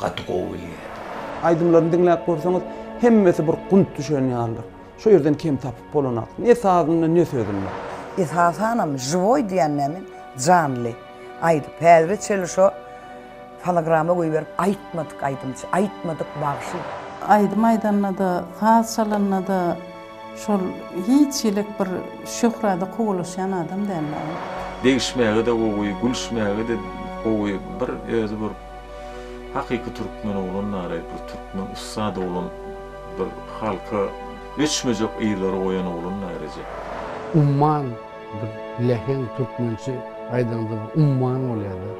Gaty gowy bilýärdi. Aýdymlaryny diňläp görseňiz, hemmesi bir gunt düşen ýalydyr. Şo ýerden kem tapyp bolanak. Ne sazynda, ne sözünde. Esasanam živoý diýen näme? Janly aýdyp. Häzire çenli şo fonogramma goýberip aýtmadyk aýdymçy, aýtmadyk bagşy. Aýdym aýdanda-da, saz çalanda-da şol hiç hili bir şöhrada kowalaşýan adam däldi ol. Degişmäge-de gowy, gülüşmäge-de gowy, bir özi bir hakyky türkmen oglan daraý, bir türkmen ussat oglan, bir halka öçmejek yzlary goýan oglan da Rejep. Umman bir läheň türkmençe aýdaňda bir umman bolýada.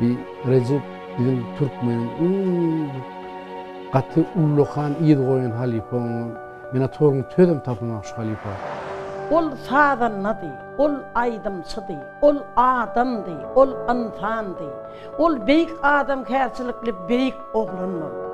Bi Rejep biziň türkmeniň iň bir gaty ullakan yz goýan halypa oňa mena toruň sözem tapymak şu halypa. Ol sazandady, ol aýdymçydy, ol adamdy, ol ynsandy. Ol beýik adamkärçilikli beýik oglan boldy.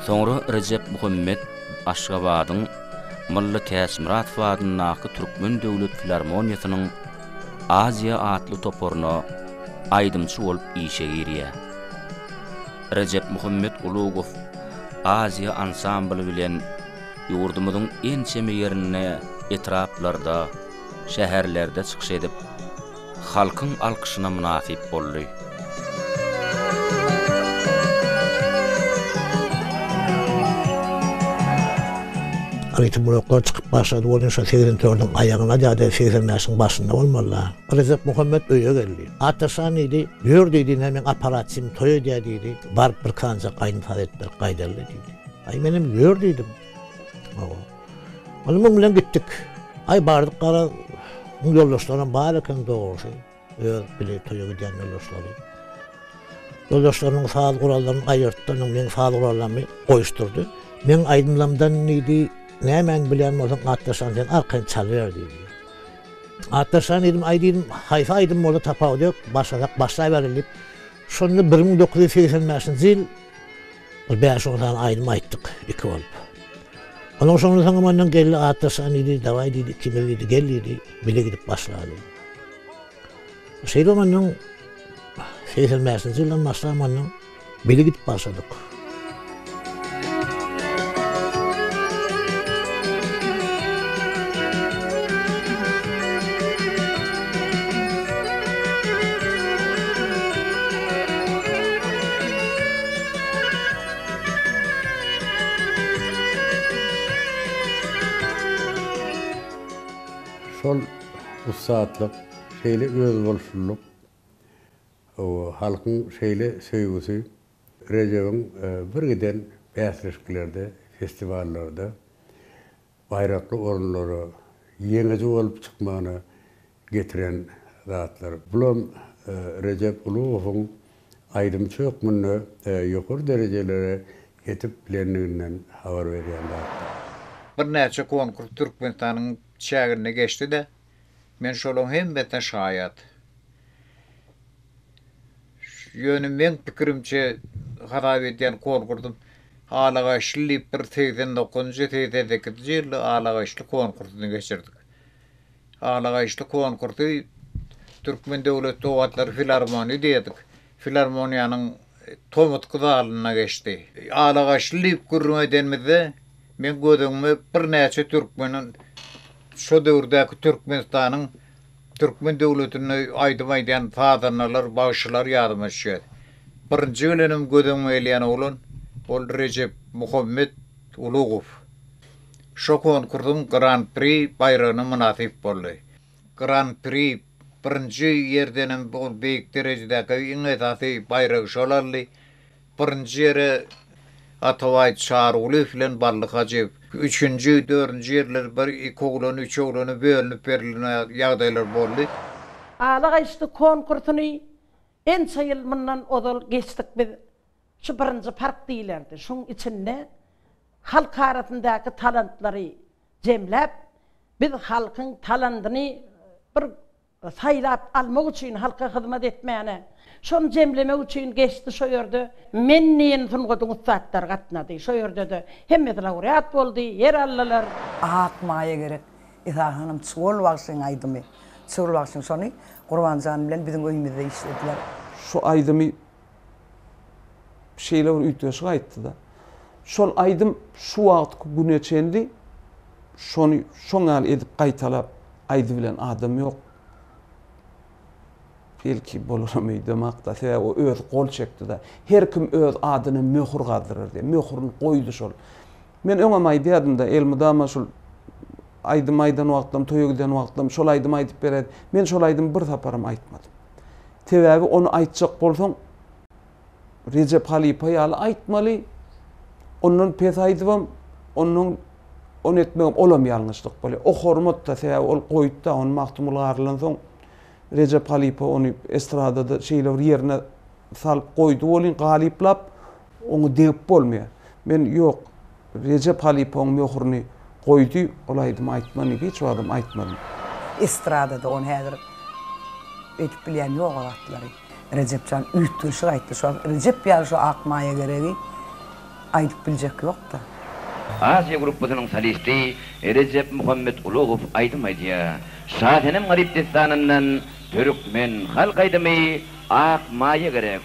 Soňra Rejepmuhammet Aşgabadyň Mylly Täçmyradow adyndaky Türkmen döwlet filarmoniýasynyň Aziýa atly toparyna aýdymçy bolup işe girýär. Rejepmuhammet Ulugow Aziýa ansambly bilen ýurdumyzyň ençeme ýerinde, etraplarda, şäherlerde çykyş edip, halkyň alkyşyna mynasyp boldy. Ritm bloklar çykyp başlady welin şo 84-iň aýagyna ýa-da 85-iň başynda bolmaly-da. Rejepmuhammet öýe geldi. Ataşan diýdi, ýör diýdi, ine meň apparatçym toý edýär diýdi. Baryp bir kanjak aýdym-saz edip berip gaýdaly diýdi. Aý menem ýör diýdim. Hawa. Onda muň bilen gitdik. Aý bardyk gara, muň ýoldaşlaram bar eken dogrusy. Öz bile toýa gidýän ýoldaşlary. Ýoldaşlarynyň saz gurallaryny aýyrtdy, onuň meň saz gurallarymy goýuşdyrdy. Meň aýdymlamdan diýdi, nämäni bilýän bolsaň Atdaşan sen arkaýyn çalyber diýdi. Atdaşan diýdim, aý diýdim, haýsy aýdym bolsa tapawudy ýok, başlasak başlabereli diýip, şonda 1985-nji ýyl bir bäş-on sany aýdym aýtdyk iki bolup. Onuň şondan soňam ondan geldi Atdaşan diýdi, dawaý diýdi, ikimiz diýdi, gel diýdi, bile gidip başlaly. Şeýdip ondan 85-nji ýyldan başlap ondan bile gidip başladyk. Şol ussatlyk, şeýle özboluşlylyk, halkyň şeýle söýgüsi Rejebiň birgiden bäsleşiklerde, festiwallarda baýrakly orunlara ýeňiji bolup çykmagyna getiren zatlar. Bulam Rejep Ulugowyň aýdymçy hökmünde ýokary derejelere ýetip bilendiginden habar berýän zatlar. Birnäçe konkurs Türkmenistanyň çäginde geçdi-de, men şolaryň hemmesine şaýat. Ýöne meň pikirimçe hasap edýän konkursym. Alagaýyşly diýip bir 89-njy, 88-nji ýylda Alagaýyşly konkursyny geçirdik. Alagaýyşly konkursy Türkmen döwlet dowatlary filarmoniýa diýerdik. Filarmoniýanyň tomusky zalynda geçdi. Alagaýyşly diýip gürrüň edenimizde, meň göz öňüme birnäçe türkmeniň şo döwürdäki Türkmenistanyň türkmen döwletinde aýdym aýdýan sazandalar, bagşylar ýadyma düşýär. Birinji gelenim göz öňüme gelýän oglan, ol Rejep Muhammet Ulugow. Şo konkursyň Gran-pri baýragyna mynasyp boldy. Gran-pri birinji ýerdenem ol beýik derejedäki iň esasy baýragy şol aldy. Birinji ýere Atabaý Çarygulyýew bilen Bally Hajyýew, üçünji, dördünji ýerler bir iki oglana, üç oglana bölünip berlen ýagdaýlar boldy. Ala gaýyşdy konkursyny ençe ýyl mundan ozal geçdik biz. Şu birinji park diýilerdi. Şuň içinde halk arasyndaky talantlary jemläp, biz halkyň talandyny bir saýlap almak üçin, halka hyzmat etmäne, şony jemlemek üçin geçdi şo ýerde men diýen sungatyň ussatlary gatnady. Şo ýerde-de hemmesi laureat boldy, ýer aldylar. Ak maýa gerek. Esasanam Çuwal bagşyň aýdymy. Çuwal bagşyň şony Gurbanjan bilen biziň öýümizde işlediler. Şu aýdymy şeýle bir üýtgeşik aýtdy-da. Şol aýdym şu wagtky güne çenli şony şoň ýaly edip gaýtalap aýdybilen adam ýok. Belki bolaram öýdemok-da, sebäbi o özi gol çekdi-de. Her kim öz adyna möhür gazdyrar diýýär. Möhürini goýdy şol. Men öňem aýdýardym-da, elmydama şol aýdym aýdan wagtlarym, toýa giden wagtlarym şol aýdymy aýdyp beräýdi. Men şol aýdymy bir saparam aýtmadym. Sebäbi ony aýtjak bolsaň, Rejep halypa ýaly aýtmaly, ondan pes aýdybam, ondan ony etmegem olam ýalňyşlyk bolýar. O hormat-da, sebäbi ol goýdy-da, ony Magtymguly Garlydan soň Rejep halypa ony estradada şeýle bir ýerine salyp goýdy welin, galyplap, oňa degip bolmaýar. Men ýok, Rejep halypa oň möhürini goýdy, ol aýdymy aýtman diýip hiç wagtam aýtmadym. Estradada ony häzir edip bilýän ýok o zatlary. Rejepjan üýtgeşik aýtdy şo Rejep ýaly şo ak maýa geregi aýdyp biljek ýokda. Aziýa gruppasynyň solisti Rejepmuhammet Ulugow aýdym aýdýar. Şasenem Garyp dessanyndan türkmen halk aýdymy Ak maýa gerek.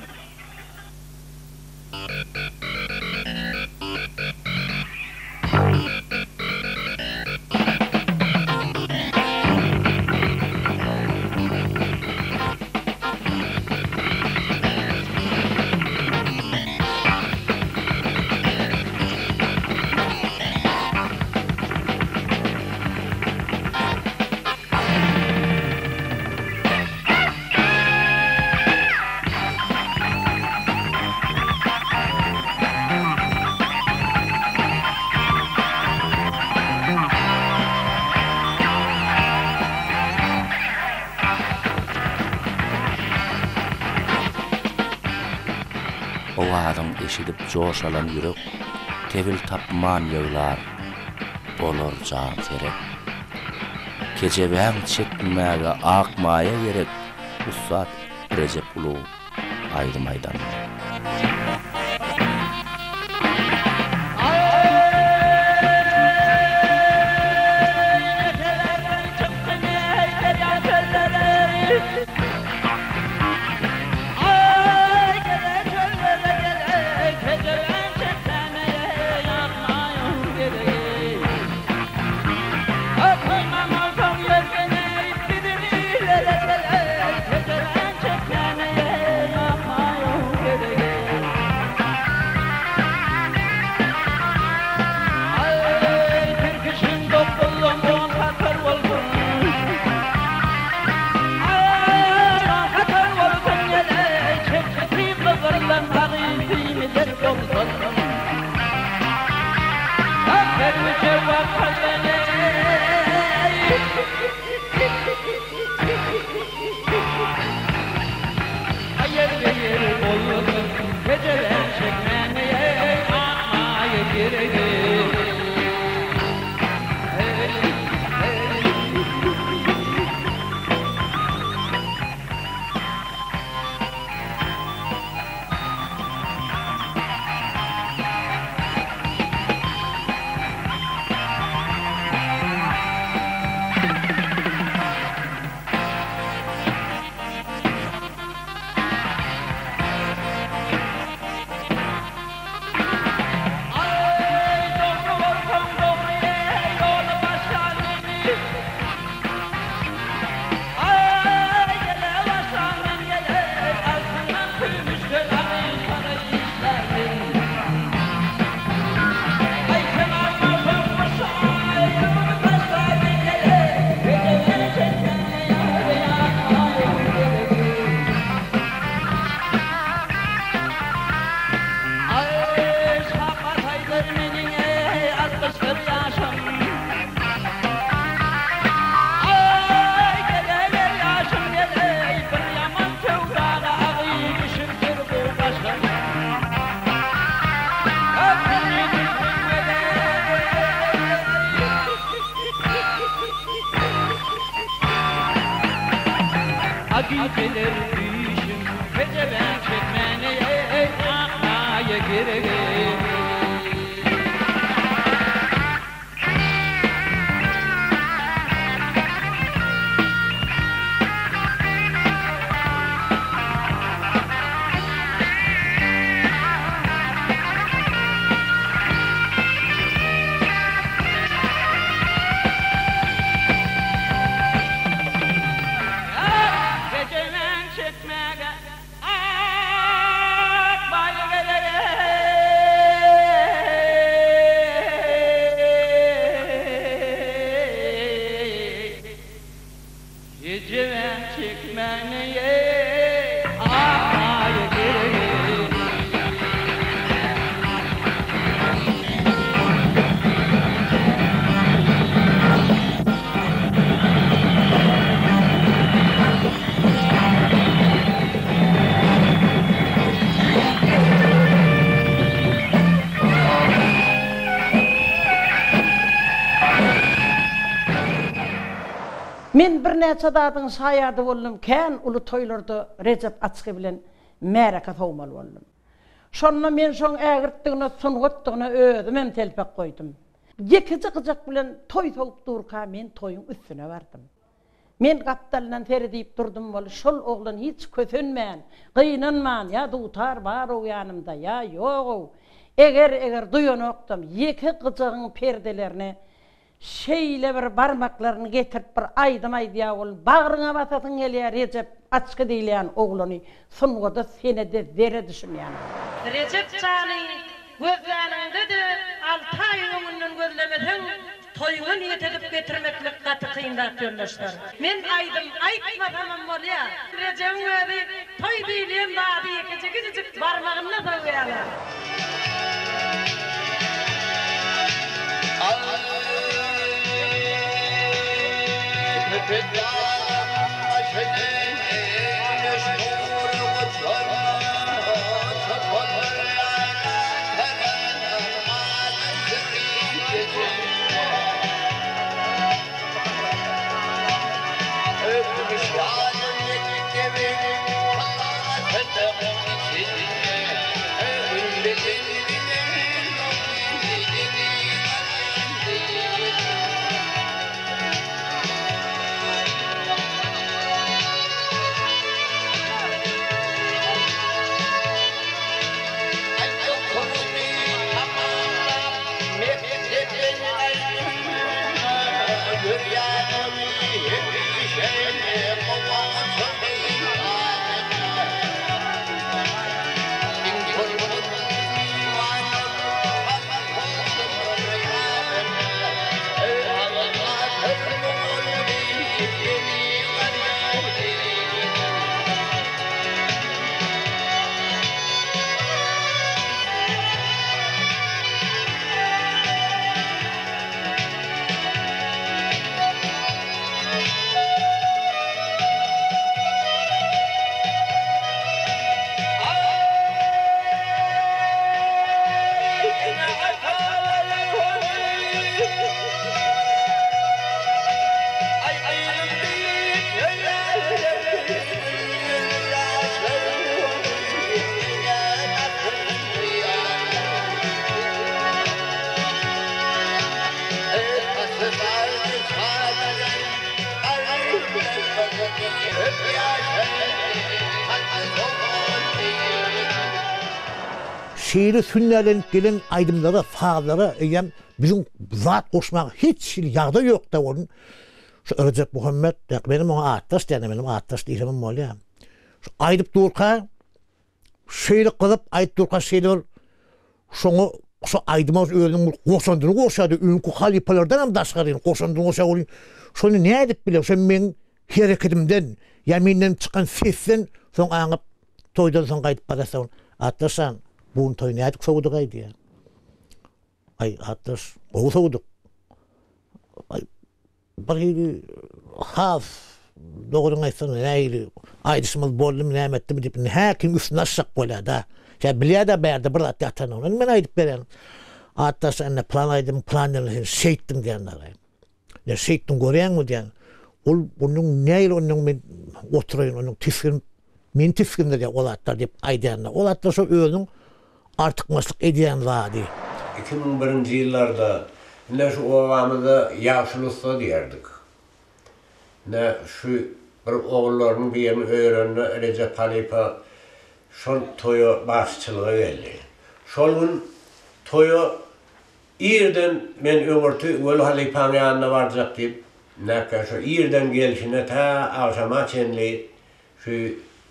Owazyň eşidip joş alan ýürek, Tebil tapman ýyglar, bolar janserek. Kejebäň çekmäge ak maýa gerek, Ussat Rejep Ulug aýdym aýdanda. Geler düýşüm Rejebem çekmäne Ak maýa geregi. Rejemen çekmäge ak baýa geler-eý. Rejemen çekmäne ak baýa geler-eý. Men birnäçe zadyň şaýady boldum, kän uly toýlarda Rejep açgy bilen märeke sowmaly boldum. Şonda men şoň ägirtdigine, sungatdygyna özümem telpek goýdum. Ýekeje gyjak bilen toý sowup durka men toýuň üstüne bardym. Men gapdalyndan seredip durdum weli şol oglan hiç kösenmän, gynanman ýa dutar bar-ow ýanymda, ýa ýog-ow, eger-eger duýanokdam, ýeke gyjagyň perdelerine Şeýle bir barmaklaryny getirip bir aýdym aýdýar ol bagryňa basasyň gelýär Rejep açgy diýilýän oglany sungada senede zere düşünýän adam. Rejep jany gözläniňde-de alty aý öňünden gözlemeseň toýuňa niýet edip getirmeklik gaty kyn zat ýoldaşlar. Men aýdym aýtmasamam bolýa. Rejebiň özi toý diýilýän zady ýekeje kiçijik barmagynda sowýarlar. Şeýle sünnälenip gelen aýdymlara, sazlara eýýäm biziň zat goşmaga hiç hili ýagdaý ýokda ol şu Rejep Muhammet menem oňa atdaş diýýän menem atdaş diýsemem bolýar. Şu aýdyp durka şeýle gyzyp aýdyp durka şeýle bir Şoňa şo aýdyma özüniň bir goşandyny goşýardy, öňki halypalardan hem daşgary goşandyny goşýar welin, şony nädip biler, şo meň hereketimden ýa menden çykan sesden soň aňyp, toýdan soň gaýdyp barýarsa, Atdaş jan, bu gün toýy nädip sowdugaý diýýär. Aý, Atdaş, gowy sowduk. Aý, Bir hili has dogryňy aýtsaň nähili aýdyşymyz boldumy näme etdimi diýip indi häkim üstüni açjak bolýada. Ýa bilýädä bärde bir zat ýatanyny. Indi men aýdyp berýän. Atdaş indi plan aýdym plan ýaly sen şeýtdiň diýenler. Ýa şeýtdiň görýäňmi diýen. Ol onuň nähili onuň men oturaýyn onuň tisginip meni tisgindirýär o zatlar diýip aýdýanda. O zatlar şo özüniň artykmaçlyk edýän zady. 2001-nji ýyllarda ine şu obamyzda Ýagşyl ussa diýerdik. Ine şu bir ogullarynyň birini öýerende Rejep halypa şol toýa bagşyçylyga geldi. Şol gün toýa Irden men öňürti Weli halypaň ýanyna barjak diýip, näkge şo irden gelşine tä agşama çenli şu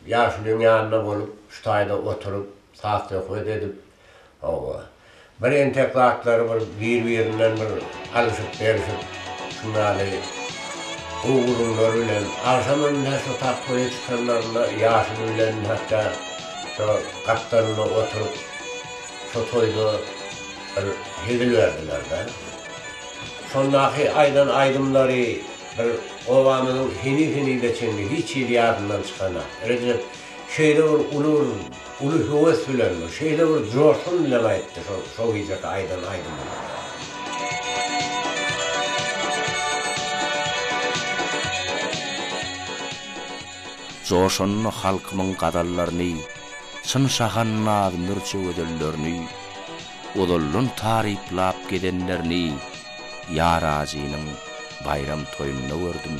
ýaşulyň ýanynda bolup, şu taýda oturyp, saz-söhbet edip, hawa, bir entek zatlary bir bir-birinden bir alyşyp-berişip, şuň ýaly gowy gürrüňler bilen, agşamam ine şo tap toýa çykanlarynda ýaşuly bilen hatda şo gapdalynda oturyp, şo toýda Bir hezil berdiler-dä. Şondaky aýdan aýdymlary bir obamyzyň heniz-henize çenli hiç hili ýadyndan çykanak. Rejep şeýle bir uly bir uly höwes bilen bir şeýle bir joşgun bilen aýtdy şo şo gijeki aýdan aýdymyny. Joşanda halkymyň gazallaryny, Çyn şahannaz mürçe gözellerini, Ozaldan taryplap gezenlerini Ýarajynyň baýram toýunda gördüm.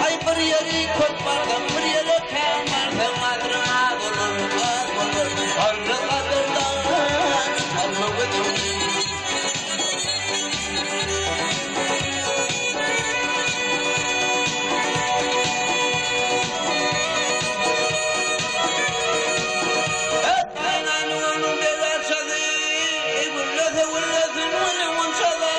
Aý bir ýeri köp barsaň, bir ýere kän barsaň gadyryň az bolar, az bolar. Garry gadyrdan çykarma gözüňi. Gaýnanyň onuň beg arçasy, Güllese güllesin gülüň gunçasy.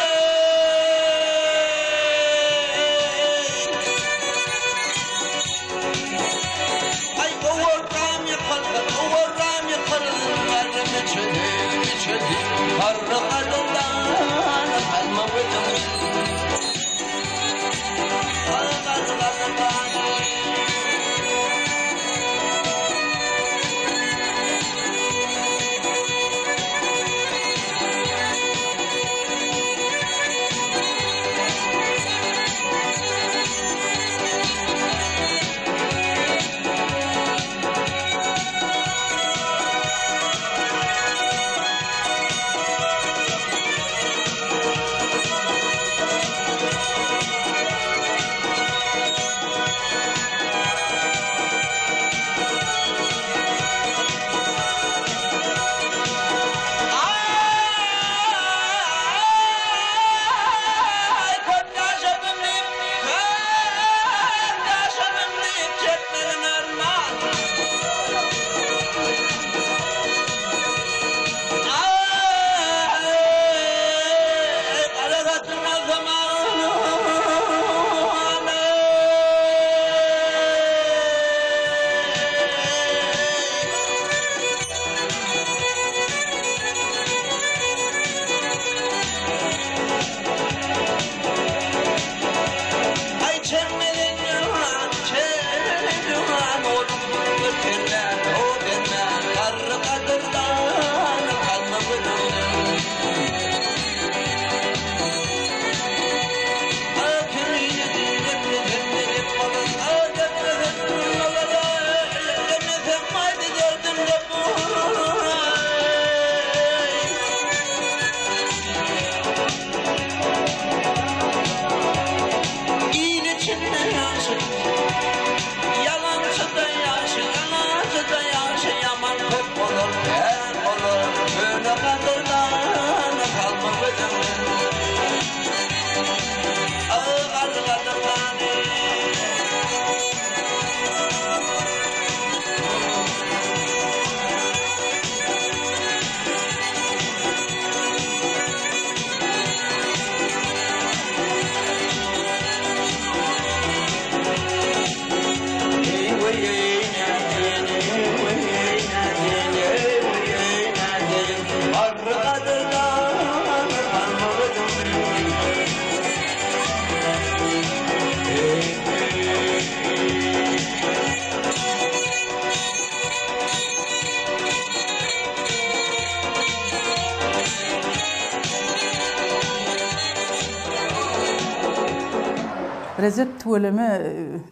Rejep tüweleme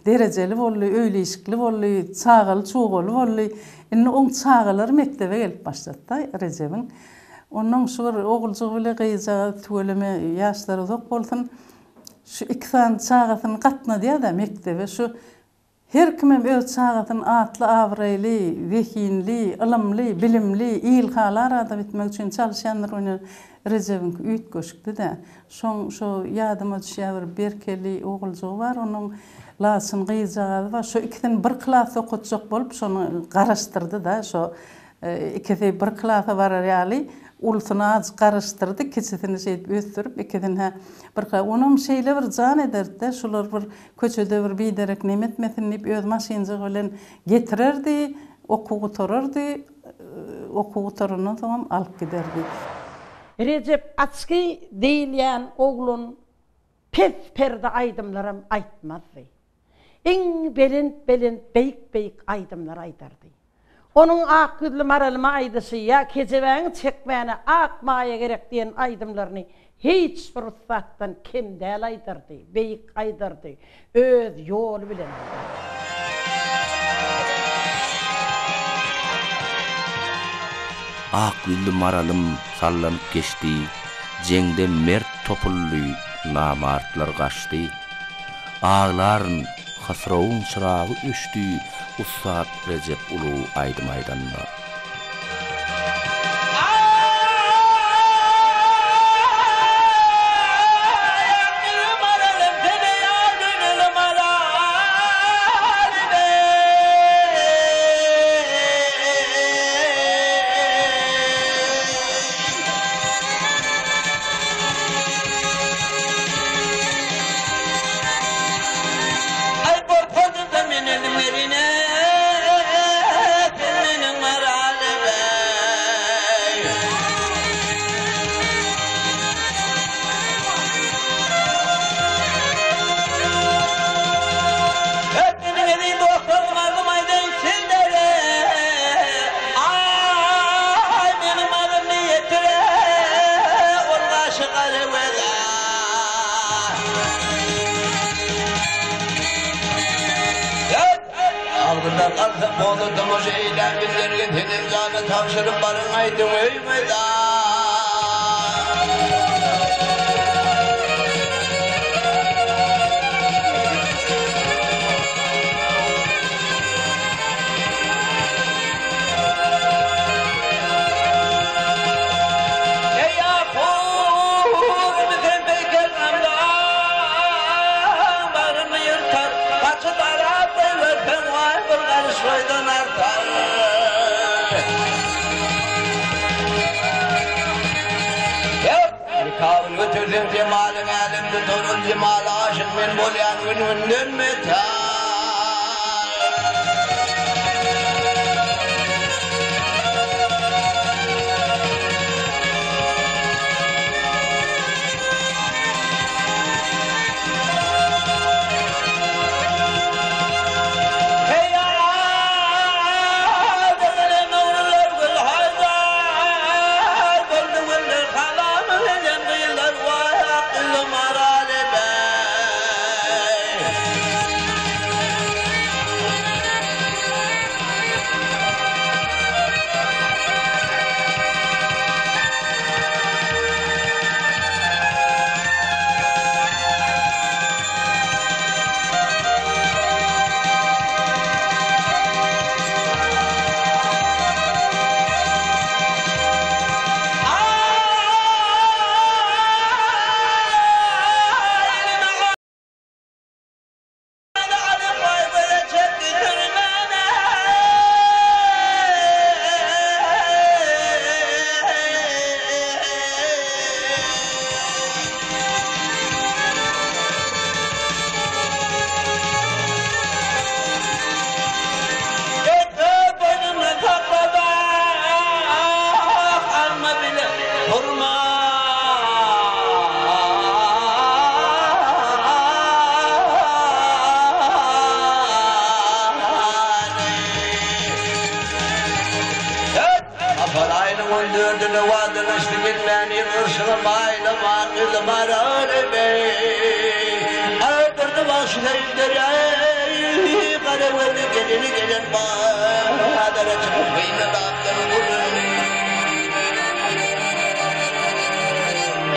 derejeli boldy, öýli-işikli boldy, çagaly-çugaly boldy. Indi oň çagalary mekdebe gelip başlady-da Rejebiň. Onnoň şu bir oguljygy bile gyzjagaz tüweleme ýaşlary uzak bolsun. Şu iki sany çagasyny gatnadýar-da mekdebe. Şu Her kimem öz çagasyny atly-abraýly, zehinli, ylymly, bilimli, ilhalar adam etmek üçin çalyşýandyr ony Rejebiňki üýtgeşikdi-dä. Şoň şo ýadyma düşýär bir Berkeli oguljygy bar onuň Laçyn gyzjagazy bar şo ikisini bir klasda okatjak bolup şony garaşdyrdy-da şo ikisi bir klasa barar ýaly ulusyny azjyk garaşdyrdy kiçisini şeýdip ösdürip ikisini-hä bir kla onam şeýle bir jan ederdi-de şular bir Köçede bir biderek neme etmesin diýip öz maşynjygy bilen getirerdi, okuw gutarardy, okuw gutarandan soňam alyp giderdi. Rejep Açgy diýilýän oglan pes perde aýdymlaram aýtmazdy. Iň belent-belent, beýik-beýik aýdymlar aýdardy. Onuň Ak ýüzli maralyma aýdyşy ýa Kejebäňi çekmäne ak maýa gerek diýen aýdymlaryny hiç bir ussatdan kem däl aýdardy, beýik aýdardy, öz ýoly bilen aýdardy. Ak ýüzli maralym sallanyp geçdi, Jeňde mert topuldy, namartlar gaçdy. Aglaryn, Hysrowyň çyragy öçdi, Ussat Rejep Ulug aýdym aýdanda. Aý gorkadym-da men elim eline, Sen meniň maralym eý. Öp meniň eziz dostlarym arzym aýdaýyn sizlere, Aý meniň arzymy ýetire, Ol gaşy gara göz-ä. Agzyndan galsa poza tomaşa eýläp bizlerge senem jana tabşyryp baryň aýdyň öýüňize. Eý Ýakup, sen beýtel gamdan bagrymy ýyrtar, Gaçy darap goýberseň, waý, bir garyş boýdan artar. Nikabyny göterseň jemalyň älemde torar, Jemala aşyk men bolýan gün-günden beter. Garry bagşy söýündirýär, Gara gözli gelini gelen bazara çykyp gynalapdyr gürrüňini.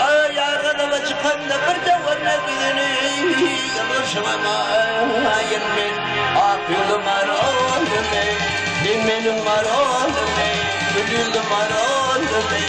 Aý, ýar gazaba çykanda bir döwende ýüzüni Ýylgyrşyma maýyl men, ak ýüzli maralym eý, Sen meniň maralym eý, gül ýüzli maralym eý.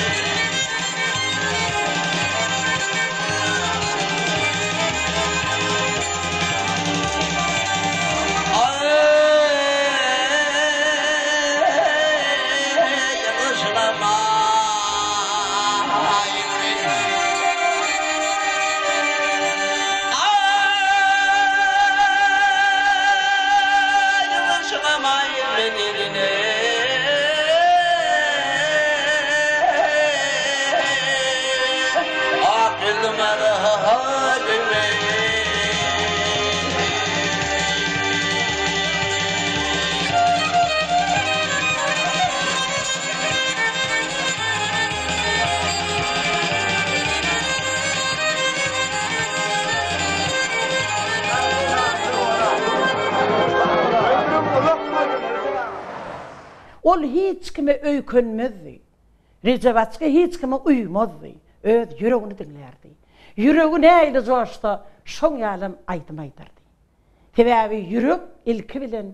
Ol hiç kime öýkenmezdi. Rejep Açga hiç kime uýmazdy. Öz ýüregini diňlärdi. Ýüregi nähili joşsa, şoň ýalam aýdym aýdardy. Sebäbi ýürek ilki bilen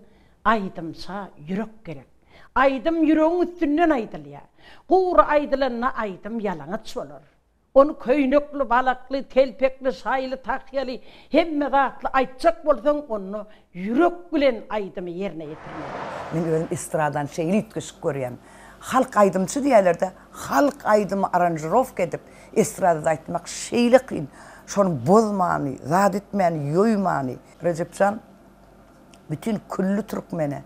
aýdymça ýürek gerek. Aýdym ýüregiň üstünden aýdylýar. Gury aýdylanda aýdym ýalaňaç bolar. Ony köýnekli, balakly, telpekli, şaýly, tahýaly, hemme zatly aýtjak bolsaň, onda ýürek bilen aýdymy ýerine ýetirmeli. Men özüm estradany şeýle üýtgeşik görýän. Halk aýdymçy diýýärler-de, halk aýdymy aranžirowka edip, estradada aýtmak şeýle kyn. Şony bozmany, zat etmäni, ýoýmany. Rejepjan bütin külli türkmene,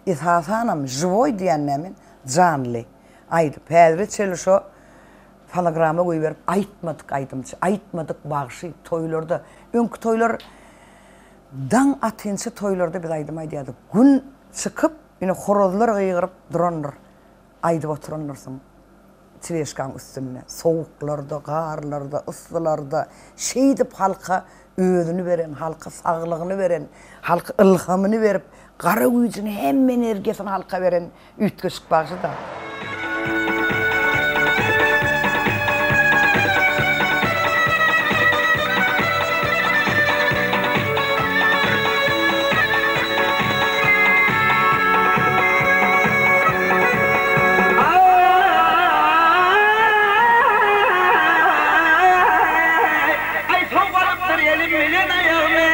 esasanam žiwoý diýýän men, janly aýdyp, häzire çenli şo Fonogramma goýberip aýtmadyk aýdymçy, aýtmadyk bagşy toýlarda, öňki toýlar daň atynça toýlarda biz aýdym aýdýardyk. Gün çykyp, ine horazlar gygyryp durandyr, aýdyp oturandyrsyň teležkaň üstünde. Sowuklarda, garlarda, yssylarda şeýdip halka özüni beren, halka saglygyny beren, halka ylhamyny berip, gara güýjüni, hemme energiýasyny halka beren Üýtgeşik bagşy-da. Aý sowalypdyr elim bilen aýagymy.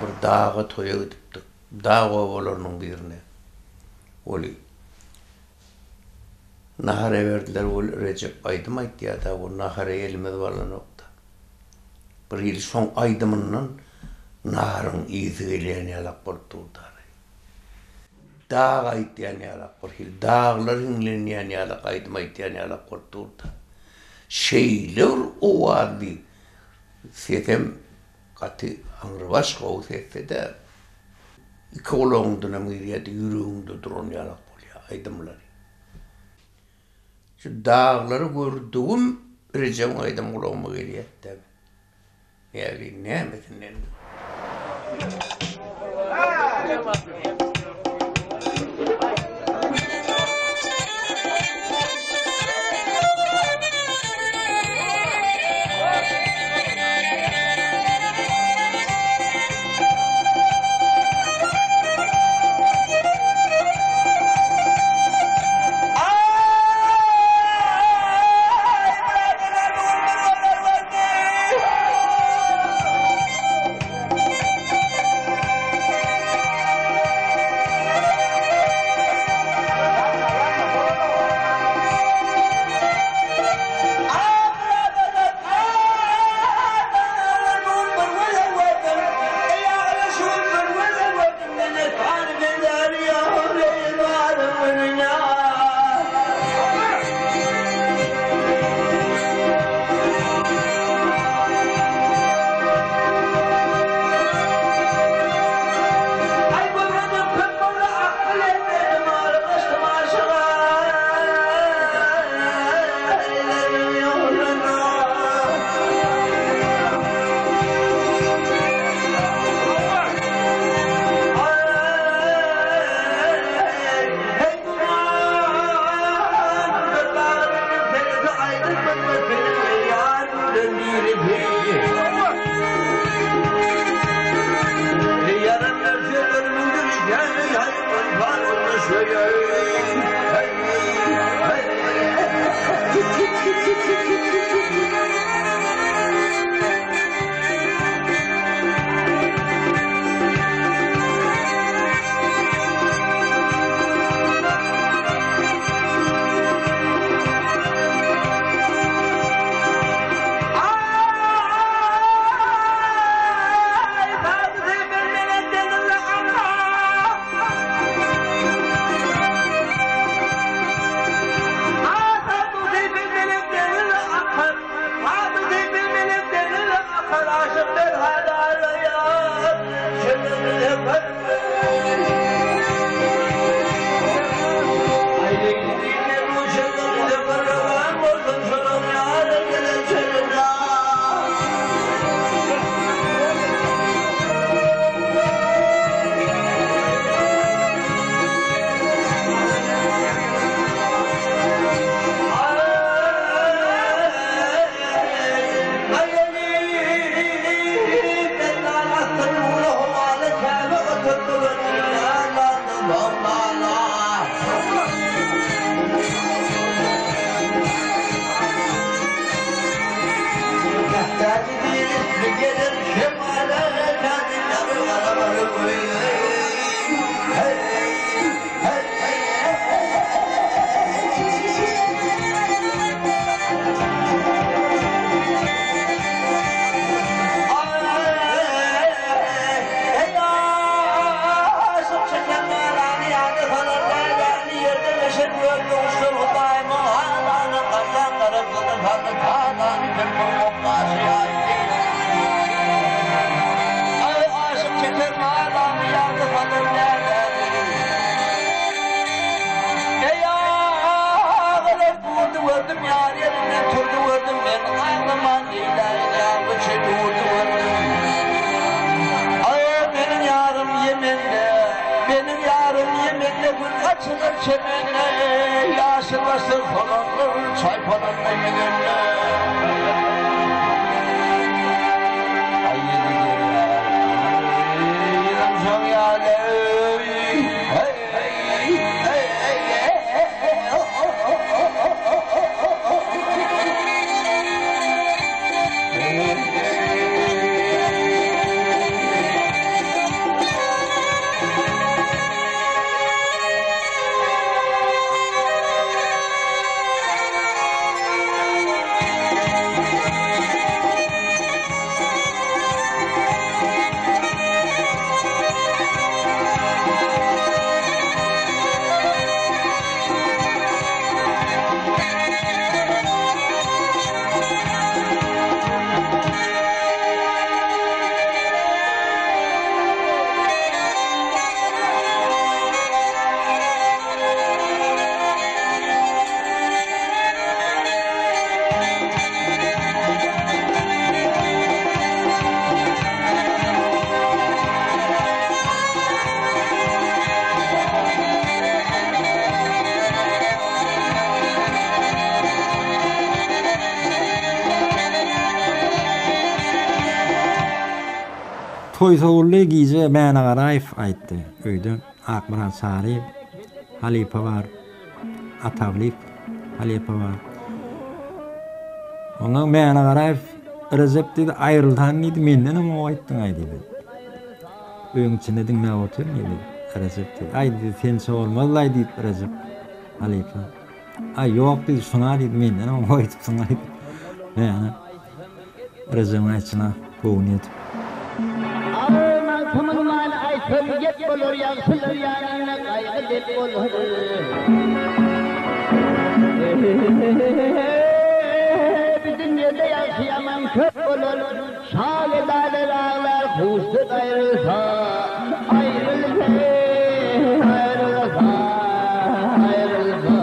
Bir daga toýa gidipdik. Dag obalarynyň birine. Weli Nahar eberdiler ol Rejep aýdym aýtýada ol nahara elimiz balanokda. Bir hili şoň aýdymyndan naharyň ysy gelýän ýalak bolup durdary. Dag aýtýan ýalak bir hili daglar hiňlenýän ýalak aýdym aýtýan ýalak bolup durda. Şeýle bir owazly sesem gaty aňrybaş gowy sesde-de iki gulagyňdanam girýärdi ýüregiňde duran ýalak bolýar aýdymlary. Şu daglary gördügim Rejebiň aýdymy gulagyma gelýärdi-dä. Näbileýin nämesinden. çemende, Ýaşyl başsyz solanlar çaýpananda ýüzende. Aý ýedi derýa, ýüzüm şoň ýaly, Toý sowuldy gije Mäne Garaýew aýtdy öýde Akmyrat Saryýew halypa bar Atawlyýew halypa bar. Ondan Mäne Garaýew Rejep diýdi aýrylsan diýdi mendenem gowy aýtdyň-aý diýdi. Öýüň içinde diňläp otyryn diýdi Rejep diýdi. Aý diýdi sençe bolmaz-laý diýip Rejep halypa. Aý ýok diýdi şuna diýdi mendenem gowy aýdypsyň-aý diýip. Mäne Rejebiň aýtşyna göwni ýetip. Aý magtymyň maly aýtsam gep bolar ýagşylar ýanynda gaýgy dep bolar. Bu dünýede ýagşy ýaman köp bolar şa gedalar aglar huşdan aýrylsa aýrylsa aýrylsa aýrylsa.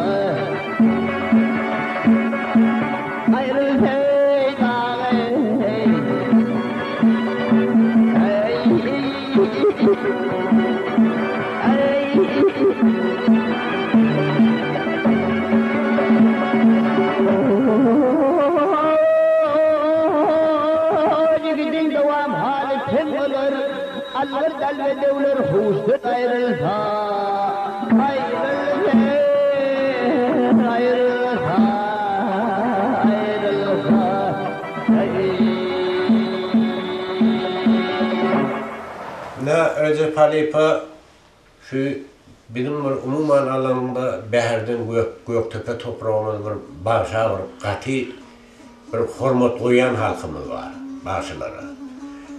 Ine, Rejep halypa şu biziň bir umuman alanyňda Bäherden gök Gökdepe topragymyz bir bagşa bir gaty bir hormat goýýan halkymyz bar bagşylara.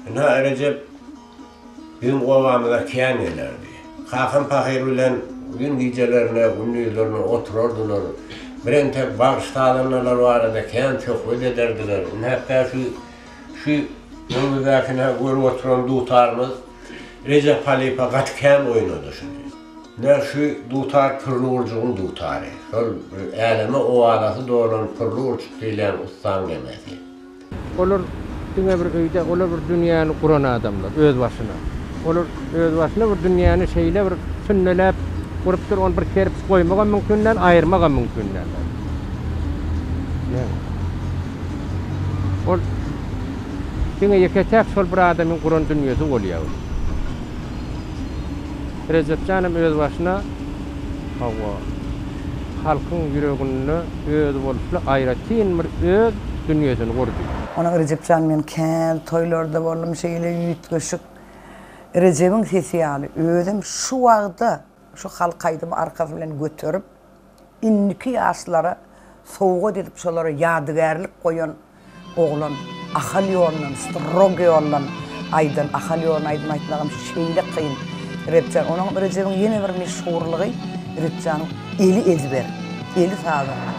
Ine, Rejep Biziň obamyza kän gelerdi. Kakam pahyr bilen uzyn gijelerine, gündizlerine oturardylar. Birentek bagşy-sazandalar barada kän söhbet ederdiler. Indi hatda şu şu öňümizdäki görüp oturan dutarymyz Rejep halypa gaty kän oýnady şuny. Ine şu dutar Pürli Gurjugyň dutary. Şol bir äleme owazasy dolan Pürli Gurçuk diýilýän ussaň nemesi. Olar diňe bir öýde, olar bir dünýäni guran adamlar özbaşyna. Olar özbaşyna bir dünýäni şeýle bir sünnäläp gurupdyr, ony bir kerpiç goýmagam mümkin däl, aýyrmagam mümkin däl. Ol diňe ýeke-täk şol bir adamyň guran dünýesi bolýar ol. Rejep janam özbaşyna, hawa, halkyň ýüreginde özboluşly aýratyn bir öz dünýesini gurdy. Onuň Rejep jan men kän toýlarda boldum şeýle üýtgeşik Rejebiň sesi ýaly özem şu wagda şu halk aýdymy arkasy bilen göterip indiki ýaşlara sowgat edip şolara ýadygärlik goýan Oglan Ahal ýolundan strog ýoldan aýdan Ahal ýoluna aýdym aýtmagam şeýle kyn Repjan onuň Rejebiň ýene bir meşhurlygy Repjanyň eli ezber eli sazanda.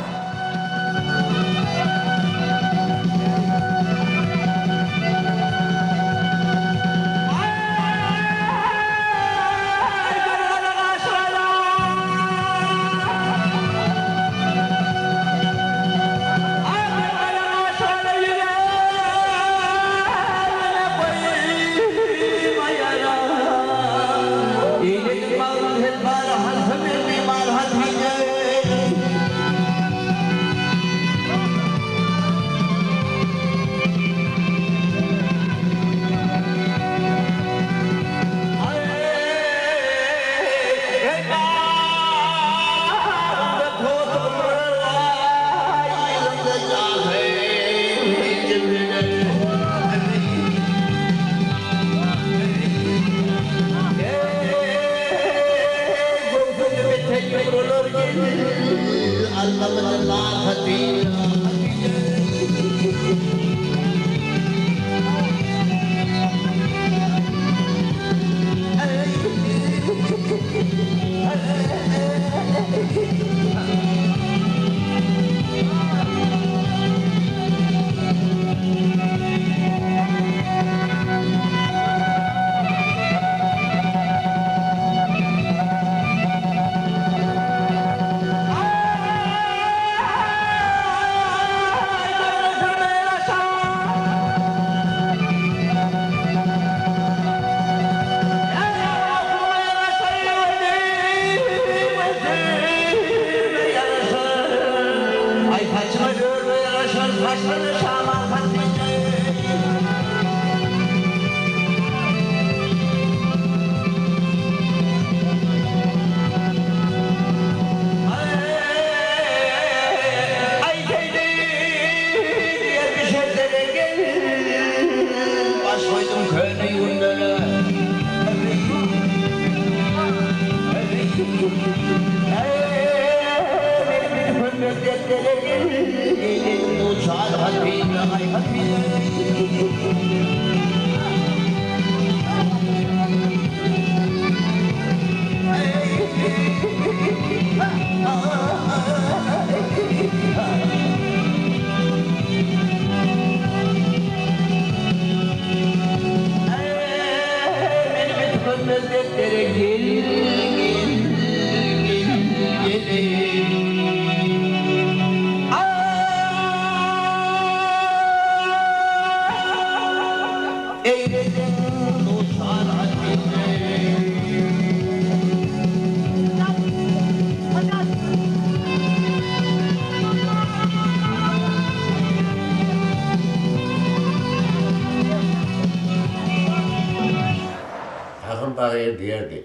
Pahyr bagyr diýerdi.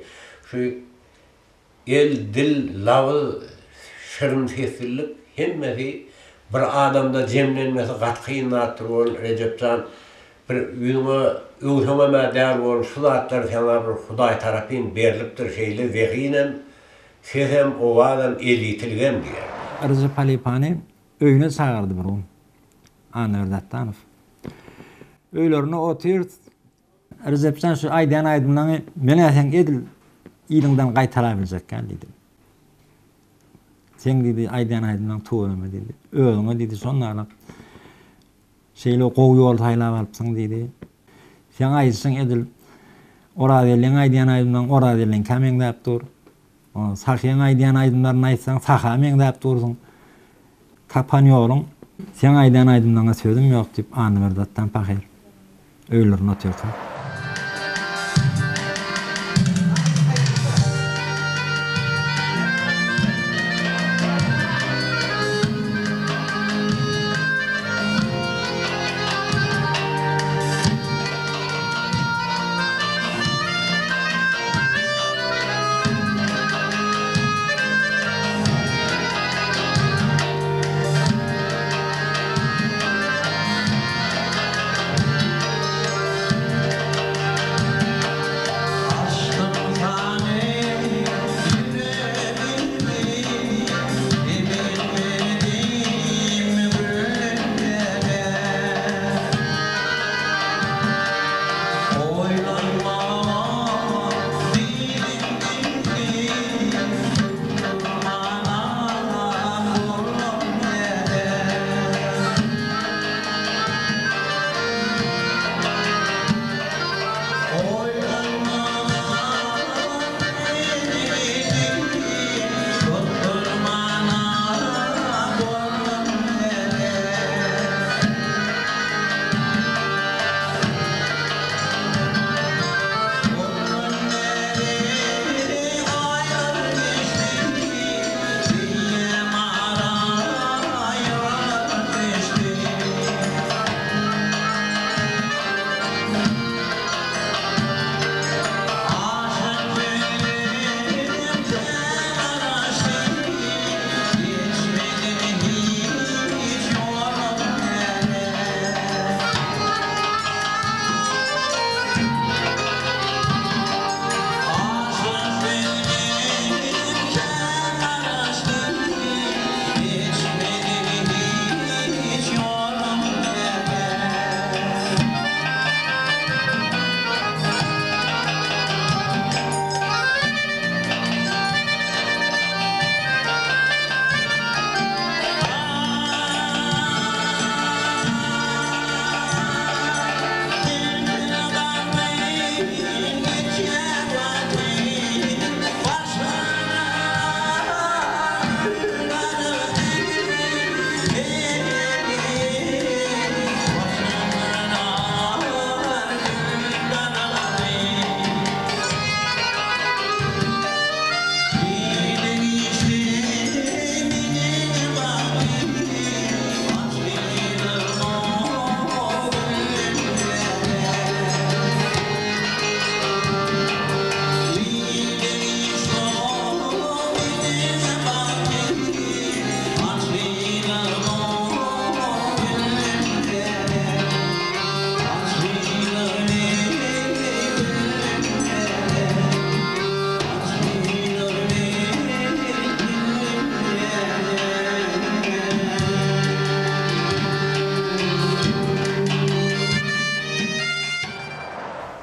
Şu el, dil, labyz, şirin seslilik hemmesi bir adamda jemlenmesi gaty kyn zatdyr ol Rejep jan bir ýüzüňe öwseňem-ä däl ol şu zatlar saňa bir Hudaý tarapyn berlipdir şeýle zehinem, sesem, owazam, elýetiligem diýerdi. Rejep halypany öýüne çagyrdy bir gün Annaberdi Atdanow. Öýlerinde otyr, Rejepjan şu aýdýan aýdymlaňy men-ä seň edil yzyňdan gaýtalabiljek däl diýdi. Seň diýdi aýdýan aýdymlaň tüweleme diýdi. Özüňe diýdi şonda şeýle gowy ýol saýlap alypsyň diýdi. Seň aýdyşyň edil Orazgeldiň aýdýan aýdymlaň Orazgeldiňkä meňzäp dur. Sahyň aýdýan aýdymlaryny aýtsaň Saha meňzäp dursuň. Tapan ýoluň seň aýdýan aýdymlaňa sözüm ýok diýip Annaberdi Atdan pahyr öýlerinde otyrka.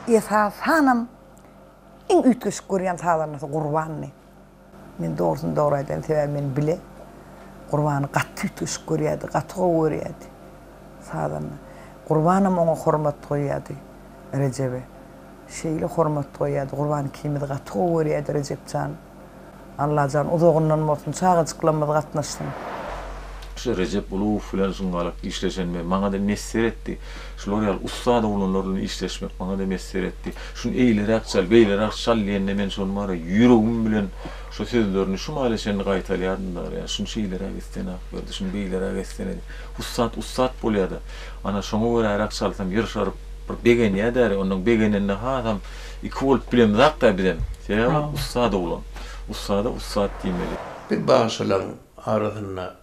Esasanam iň üýtgeşik görýän sazandasy Gurbandy. Men dogrusyny dogry aýdaýyn, sebäbi men bile Gurbany gaty üýtgeşik görýärdi, gaty gowy görýärdi sazanda. Gurbanam oňa hormat goýýardy, Rejebe. Şeýle hormat goýýardy, Gurban ikimizi gaty gowy görýärdi Rejep jan. Allajan uzagyndan bolsun, çagajyklarymyz gatnaşsyn. Şu Rejep Ulugow bilen şuňňalak işleşenime maňa-da miýesser etdi. Şular ýaly ussat oglanlar bilen işleşmek maňa-da miýesser etdi. Şuny eýleräk çal, beýleräk çal diýende men şony bar-a ýüregim bilen şo sözlerini şu mahala çenli gaýtalýardym da ýa şuny şeýleräk etsene Akberdi, şuny beýleräk etsene diýip. Ussat ussat bolýa-da. Ana şoňa göräräk çalsam ýyrşaryp bir begenýä-däri, onnoň begenende hasam iki bolup bilemzak-da bizem. Sebäbi ol ussat oglan. Ussada ussat diýmeli. Bir bagşylaryň arasynda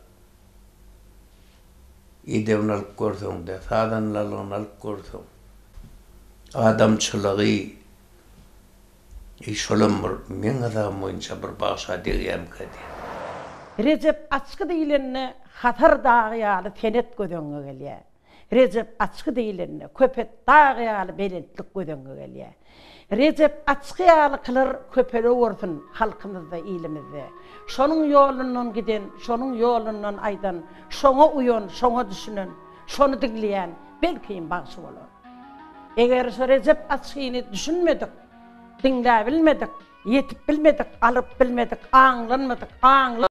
edebini alyp görseň-de, sazandalygyny alyp görseň, adamçylygy, eý, şolam bir meň hasabym boýunça bir bagşa degýärmikä diýýän. Rejep açgy diýlende Hasar dagy ýaly senet göz öňüňe gelýär. Rejep açgy diýlende, Köpet dag ýaly belentlik göz öňüňe gelýär. Rejep açgy ýaly kylar köpelewersin halkymyzda, ilimizde. Şonuň ýolundan giden, şonuň ýolundan aýdan, şoňa uýan, şoňa düşünen, şony diňleýän belkim bagşy bolar. Eger şo Rejep açgyny düşünmedik, diňläbilmedik, ýetip bilmedik, alyp bilmedik, aňlanmadyk, aňla.